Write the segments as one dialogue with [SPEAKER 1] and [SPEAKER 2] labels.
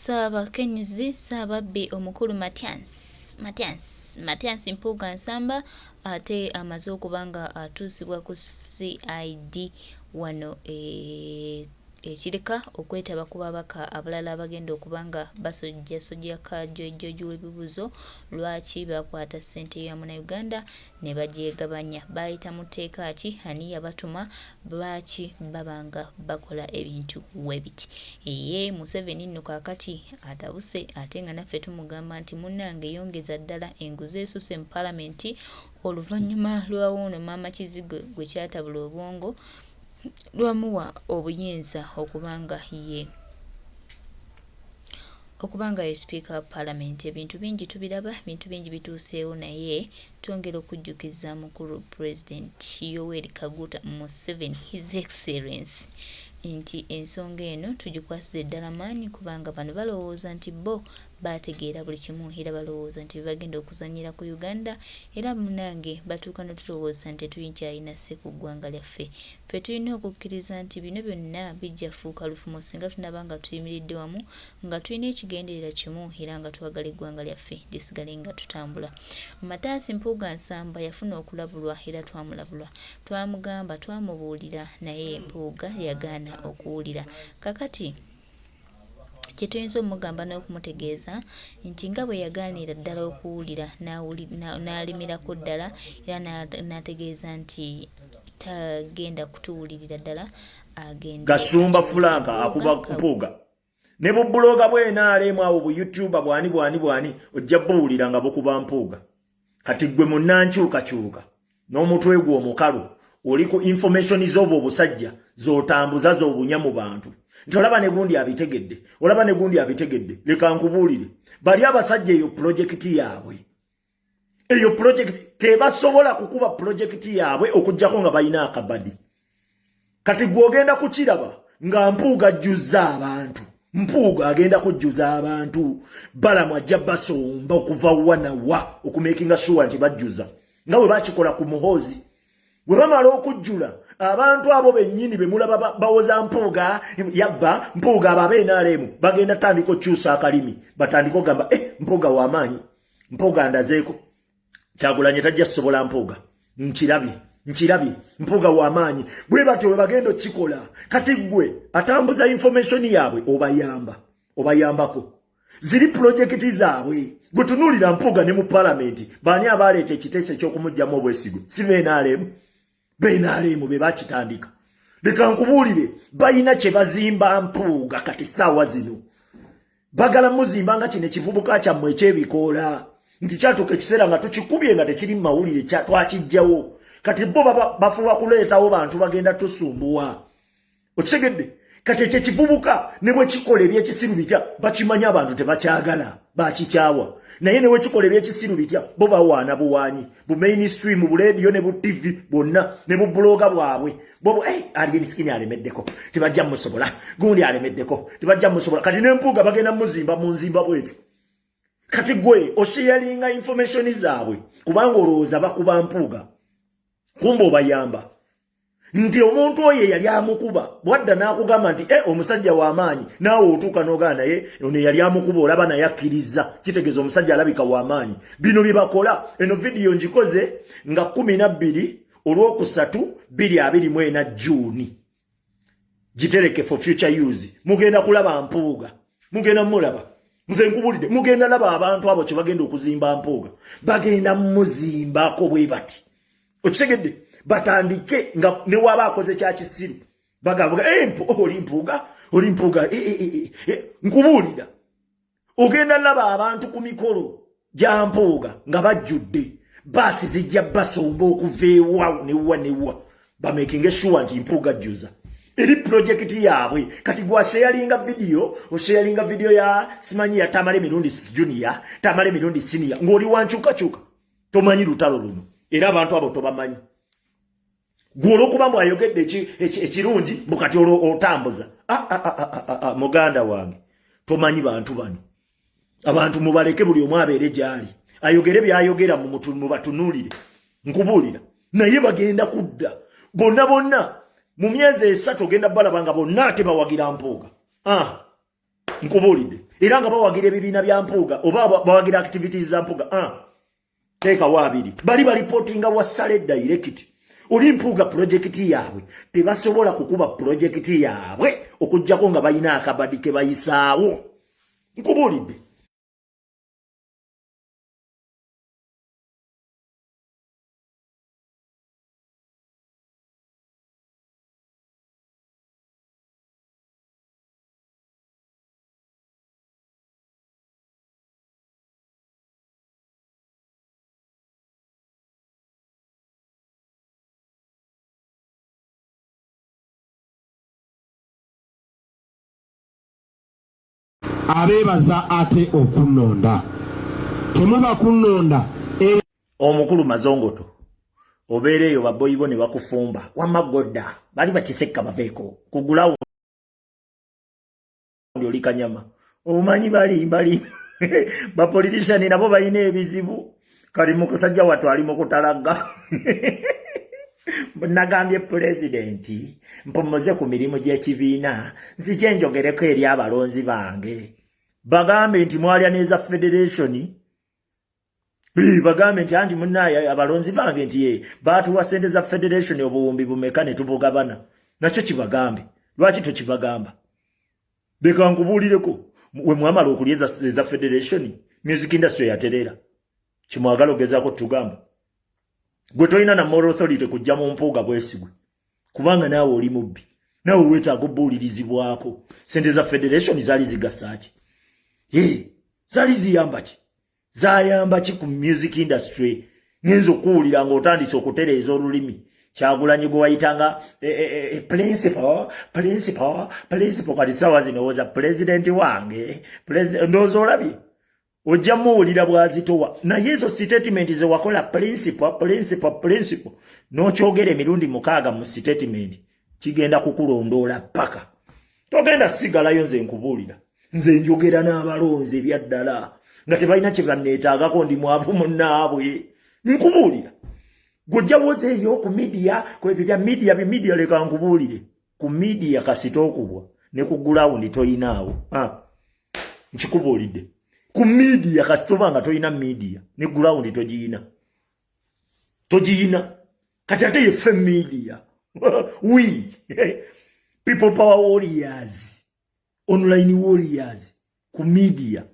[SPEAKER 1] Ssaabakenyuzi Ssaababbi omukulu Mathias Mathias Mathias Mpuuga Nsamba ate amaze okuba nga atuusibwa ku CID wano e Ekireka okwetaba ku babaka abalala abagenda okuba nga basojjasojja kajojjojo w'ebibuuzo lwaki bakwata ssente ya Munnayuganda ne bagyegabanya, baayita mu tteeka ki, ani yabatuma, lwaki baba nga bakola ebintu we biti. Ye Museveni nno kaakati atabuse ate nga naffe tumugamba nti munnange yongeza ddala enguzi esusse mu palamenti oluvannyuma lwa wuuno Maama Kizigo gwe kyatabula obwongo lwamuwa obuyinza okuba nga ye okuba nga ye sipiika wa palamenti. Ebintu bingi tubiraba, ebintu bingi bituuseewo naye twongera okujjukiza mukulu Pulezidenti Yoweri Kaguta Museveni His Excellence nti ensonga eno tugikwasize ddala maanyi kubanga bano balowooza nti bo Bategeera buli kimu era balowooza nti bebagenda okuzanyira ku Uganda era munange batuuka notulowoozesa nti tetukyalina say ku ggwanga lyaffe. Ffe tulina okukkiriza nti bino byonna bijja fuuka lufumo singa tunaba nga tuyimiridde wamu nga tulina ekigendererwa kimu era nga twagala eggwanga lyaffe lisigale nga tutambula. Mathias Mpuuga Nsamba yafuna okulabulwa era twamulabulwa. Twamugamba, twamubuulira naye Mpuuga yagaana okuwulira. Kakati. Kye tuyinza omugamba n'okumutegeeza nti nga bwe yagaanira ddala okuwulira n'alemerako ddala era n'ategeeza nti tagenda kutuwulirira ddala agende.
[SPEAKER 2] Gashumba Fulanka akuba Mpuuga ne bubuloga bw'NRM abo bu YouTuber bwani bwani bwani ojja buwulira nga bukuba Mpuuga. Kati gwe munnankyukakyuka n'omutwe gwo omukalu oli ku information z'obwo obusajja z'otambuza z'obunya mu bantu nti olaba ne gundi abitegedde, olaba ne gundi abitegedde. Leka nkubuulire, bali abasajja eyo pulojekiti yaabwe, eyo pulojekiti tebasobola kukuba pulojekiti yaabwe okuggyako nga balina akabadi. Kati gwe ogenda kukiraba nga Mpuuga ajjuzza abantu, Mpuuga agenda kujjuza abantu, Balamu ajja basomba okuva wa na wa okumakinga sure nti bajjuza nga bwe bakikola ku Muhoozi. Bwe bamala okujjula abantu abo bennyini be mulaba bawoza Mpuuga yabba, Mpuuga abo aba NRM bagenda tandika okukyusa akalimi, batandika okugamba Mpuuga w'amaanyi, Mpuuga ndazeeko, Kyagulanyi tajja kusobola Mpuuga, nkirabye, nkirabye, Mpuuga w'amaanyi. Bwe batyo bwe bagenda okukikola. Kati ggwe atambuza information yaabwe obayamba, obayambako ziri pulojekiti zaabwe. Gwe tunuulira Mpuuga ne mu palamenti, baani abaaleeta ekiteeso eky'okumuggyamu obwesigwa? Si BNRM? BNRM be bakitandika. Leka nkubuulire, balina kye bazimba Mpuuga kati ssaawa zino bagala muzimba nga kino ekivubuka kyammwe ekyebikoola nti kyatuuka ekiseera nga tukikubye nga tekiri mu mawulire, twakiggyawo. Kati bo bafuba kuleetawo bantu bagenda tusumbuwa, okitegedde? Kati ekyo ekivubuka ne bwe kikola ebyekisiru bitya, bakimanyi abantu tebakyagala, bakikyawa, naye ne bwe kikola ebyekisiru bitya, bo bawaana buwaanyi bu mainstream, bu radio ne bu TV bwonna ne bu blogger bwabwe bobo. Alien Skin alemeddeko, tebajja musobola, gundi alemeddeko, tebajja musobola. Kati ne Mpuuga bagenda muzimba mu nzimba bwetyo. Kati gwe osharinga information zaabwe kubanga olowooza bakuba Mpuuga, kumba obayamba nti omuntu oyo eyali amukuba bwadda n'akugamba nti omusajja w'amaanyi, naawe otuuka n'ogaa naye ono eyali amukuba olaba naye akkiriza, kitegeeza omusajja alabika w'amaanyi. Bino bye bakola. Eno vidiyo ngikoze nga 12 olwokusatu 2024 Juuni, gitereke for future use. Mugenda kulaba Mpuuga, mugenda mulaba, nze nkubulidde, mugenda laba abantu abo kye bagenda okuzimba Mpuuga, bagenda muzimbako bwe bati, okitegedde? Batandike nga ne waba akoze kya kisiru bagavuga oli Mpuuga, oli Mpuuga. Nkubuulira, ogenda laba abantu ku mikolo gya Mpuuga nga bajjudde baasi zijja basomba okuva ewa newa newa, bamakinge sure nti Mpuuga ajjuza eri pulojekiti yaabwe. Kati gwasharinga vidiyo, osharinga vidiyo ya simanyi ya Tamale Mirundi Junior, Tamale Mirundi Senior, ng'oli wankyukakyuka, tomanyi lutalo luno era abantu abo tobamanyi. Gwe olwokuba mbu ayogedde ekirungi mbu kati olwo otambuza. Muganda wange, tomanyi bantu bano. Abantu mubaleke, buli omu abeere gy'ali ayogere byayogera, mubatunuulire. Nkubuulira, naye bagenda kudda bonna bonna mu myezi 3, ogenda balaba nga bonna ate bawagira Mpuuga. Nkubuulidde. Era nga bawagira ebibiina bya Mpuuga oba bawagira activities za Mpuuga. Teekawo 2. Bali balipootinga wa Saleh direct. Oli Mpuuga pulojekiti yaabwe tebasobola kukuba pulojekiti yaabwe okuggyako nga balina akabadi ke bayisaawo. Nkubuulidde.
[SPEAKER 3] Abeebaza ate okunnonda. Temuba kunnonda.
[SPEAKER 2] Omukulu Mazongoto obeera eyo baboyi bo ne bakufumba wamma godda bali bakisekka baveeko kugulawo oli kanyama obumanyi bali bali bapolitician nabo balina ebizibu. Kali mukusajja wattu ali mu kutalagga. Nagambye pulezidenti mpummuze ku mirimu gy'ekibiina nzije njogereko eri abalonzi bange. Bagambe nti mwalya n'eza federation. Bagambe nti anti munnaye abalonzi bange nti baatuwa ssente za federation obuwumbi bumeka ne tubugabana. Nakyo kibagambe. Lwaki tokibagamba? Leka nkubuulireko, we mwamala okulya eza federation, music industry yatereera. Kimwagala ogezaako tugamba. Gwe tolina na moral authority kujja mu Mpuuga bwesigwe. Kubanga naawe oli mubbi. Naawe weetaaga obuulirizibwako. Ssente za federation zaali zigasa ki? Zaali ziyamba ki? Zayamba ki ku music industry? Ngenza okuwulira ng'otandise okutereeza olulimi. Kyagulanyi gwe wayitanga principal, principal, principal. Kati ssaawa zino owoza pulezidenti wange. Ndowooza olabye. Ojja muwulira bw'azitowa. Naye ezo statement ze wakola principal, principal, principal. N'okyogera emirundi 6 mu statement. Kigenda kukulondoola paka. Togenda sigalayo nze nkubuulira. Nze njogera n'abalonzi ebya ddala. Nga tebalina kye banneetaagako ndi mwavu munnaabwe. Nkubuulira. Gwe woza eyo ku media, ku ebyo bya media, bi media leka nkubuulire. Ku media kasita okubwa ne ku ground toyinaawo. Nkikubuulidde. Ku media kasita oba nga toyina media ne ground togiyina. Togiyina. Kati ate yeffe media. We people power warriors, online warriors ku media.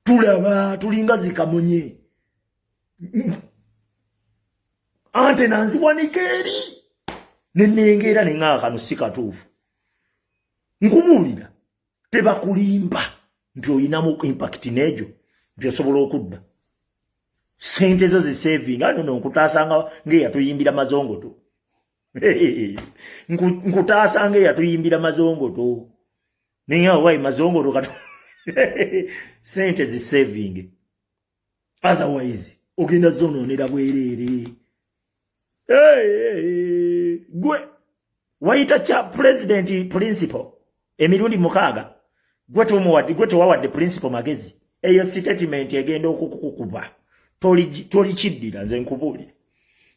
[SPEAKER 2] Tulaba tulinga zikamunye. Ante nanziwanika eri nenengera nenga kano si katuufu. Nkubuulira tebakulimba nti oyinamu impact n'egyo nti osobola okudda. Ssente zo zisavinga no nkutaasanga ng'eyatuyimbira mazongoto. Nkutaasa ng'eyatuyimbira mazongoto. Naye wayi mazongoto katu ssente zisavinge. Otherwise ogenda zonoonera bwereere. Gwe wayita kya president principal emirundi 6 gwe tewawadde principal magezi. Eyo statement egenda okukukuba. Tolikiddira nze nkubuulira.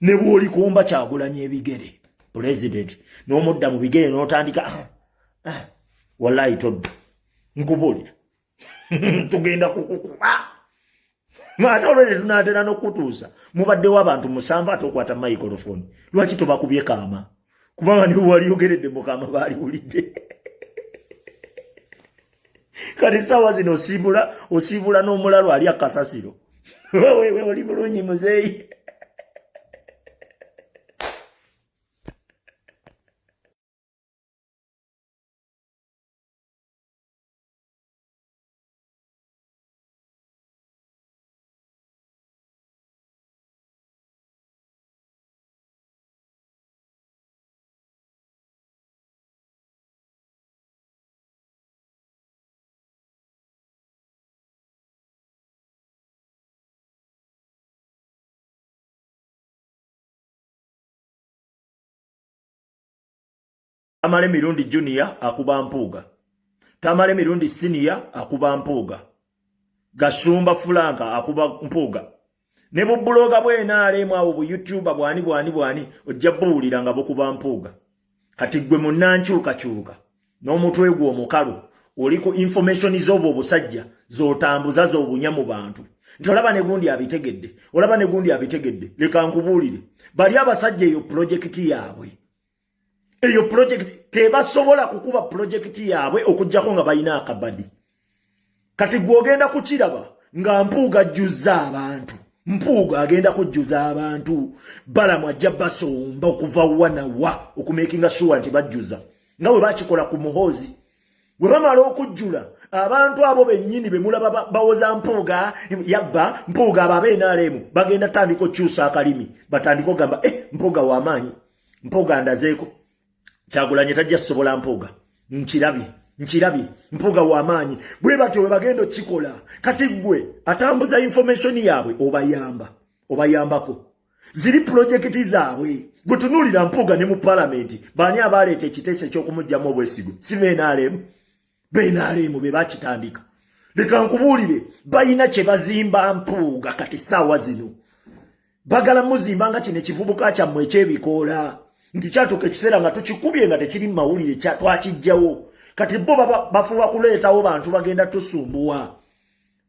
[SPEAKER 2] Ne bw'olikomba Kyagulanyi ebigere president n'omudda mu bigere n'otandika wallahi todda. Nkubuulira. Tugenda kukukuba. Ate olwo tetunaatera n'okutuusa. Mubaddewo abantu 7 ate okwata microphone. Lwaki tobakubye kaama? Kubanga ne waliogeredde mu kaama baaliwulidde. Kati ssaawa zino osiibula n'omulalu ali akasasiro. Wewe oli bulungi muzeeyi. Tamale Mirundi Junior akuba Mpuuga. Tamale Mirundi Senior akuba Mpuuga. Gasumba Fulanka akuba Mpuuga. Ne bubuloga bw'NRM awo bu YouTuber bwani bwani bwani ojja buwulira nga bukuba Mpuuga. Kati gwe munnankyukakyuka n'omutwe gwo omukalu Oli ku information z'obwo obusajja z'otambuza z'obunya mu bantu nti olaba ne gundi abitegedde, olaba ne gundi abitegedde. Leka nkubuulire, bali abasajja eyo pulojekiti yaabwe, eyo pulojekiti tebasobola kukuba pulojekiti yaabwe okugjako nga balina akabadi. Kati gw'ogenda kukiraba nga Mpuuga ajjuzza abantu. Mpuuga agenda kujjuza abantu. Balamu ajja basomba okuva wa na wa okumakinga sure nti bajjuza, nga bwe bakikola ku Muhoozi. Bwe bamala okujjula abantu abo bennyini be mulaba bawoza Mpuuga yabba, Mpuuga, abo aba NRM bagenda tandika okukyusa akalimi, batandika okugamba, "Eh, Mpuuga w'amaanyi, Mpuuga ndazeeko, Kyagulanyi tajja sobola Mpuuga, nkirabye, nkirabye, Mpuuga w'amaanyi." Bwe batyo bwe bagenda okukikola. Kati ggwe atambuza information yaabwe obayamba, obayambako ziri pulojekiti zaabwe. Gwe tunuulira Mpuuga ne mu palamenti, baani abaleeta ekiteeso eky'okumugjamu obwesigo? Si ba NRM? Ba NRM be bakitandika. Leka nkubuulire, balina kye bazimba Mpuuga kati saawa zino. Bagala muzimba nga kino ekivubuka kyammwe ekyebikoola, nti kyatuuka ekiseera nga tukikubye nga tekiri mu mawulire, twakijjawo. Kati bo bafuba kuleetawo bantu bagenda tusumbuwa,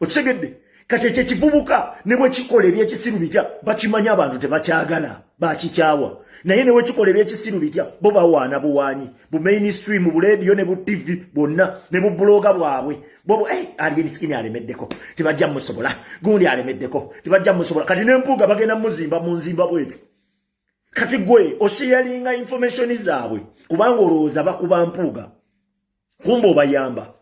[SPEAKER 2] okitegedde? Kati ekyo ekivubuka ne bwe kikola ebyekisiru bitya, bakimanyi abantu tebakyagala, bakikyawa. Naye ne bwekikola ebyekisiru bitya, bo bawaana buwaanyi bu mainstream, bu radio ne bu TV bwonna ne bu blogger bwabwe bobo. Hey, Alien Skin alemeddeko, tebajja musobola. Gundi alemeddeko, tebajja musobola. Kati ne Mpuuga bagenda muzimba mu nzimba bwetu. Kati gwe osharinga information zaabwe kubanga olowooza bakuba Mpuuga, kumba obayamba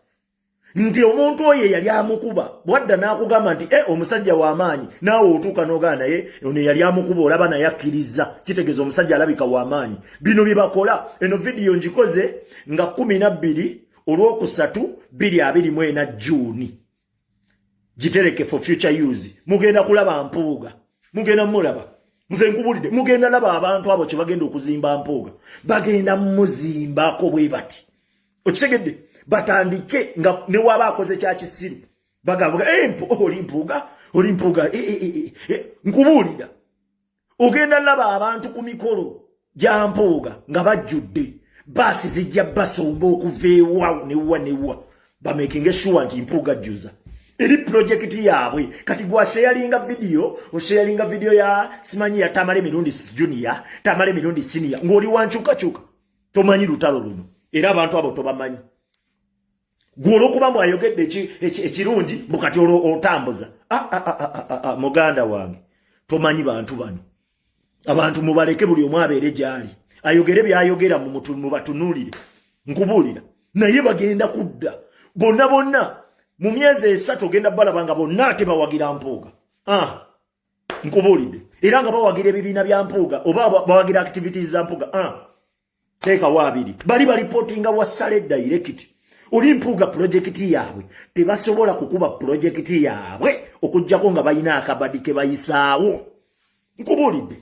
[SPEAKER 2] nti omuntu oyo eyali amukuba bwadda n'akugamba nti e omusajja w'amaanyi, naawe otuuka n'ogaa naye ono eyali amukuba olaba naye akkiriza, kitegeeza omusajja alabika w'amaanyi. Bino bye bakola. Eno vidiyo ngikoze nga 12 olwokusatu 2024 June. Gitereke for future use. Mugenda kulaba Mpuuga, mugenda mulaba. Nze nkubulidde, mugenda laba abantu abo kye bagenda okuzimba Mpuuga. Bagenda muzimbako bwe bati, okitegedde? Batandike nga newaba akoze kyakisiru bagamba, hey, eh, oli Mpuuga, oli Mpuuga." Eh, eh, nkubuulira, ogenda laba abantu ku mikolo gya Mpuuga nga bajjudde, baasi zijja basomba okuva ewa newa newa, bamakinge sure nti Mpuuga ajjuza eri pulojekiti yaabwe. Kati gwasharinga vidiyo, osharinga vidiyo ya simanyi ya Tamale Mirundi Junior, Tamale Mirundi Senior, ng'oli wankyukakyuka, tomanyi lutalo luno, era abantu abo tobamanyi. Gwe olwokuba mbu ayogedde ekirungi, mbu kati olwo otambuza. Ah, ah, ah, muganda wange, tomanyi bantu bano. Abantu mubaleke, buli omu abeere gy'ali, ayogere byayogera, mubatunuulire. Nkubuulira, naye bagenda kudda bonna bonna mu myezi 3, ogenda balaba nga bonna ate bawagira Mpuuga. Nkubuulidde, era nga bawagira ebibiina bya Mpuuga oba bawagira activities za Mpuuga. Teekawo abiri bali balipotinga wasale direct oli Mpuuga. Pulojekiti yaabwe tebasobola kukuba pulojekiti yaabwe okugjako nga balina akabadi ke bayisaawo. Nkubuulidde.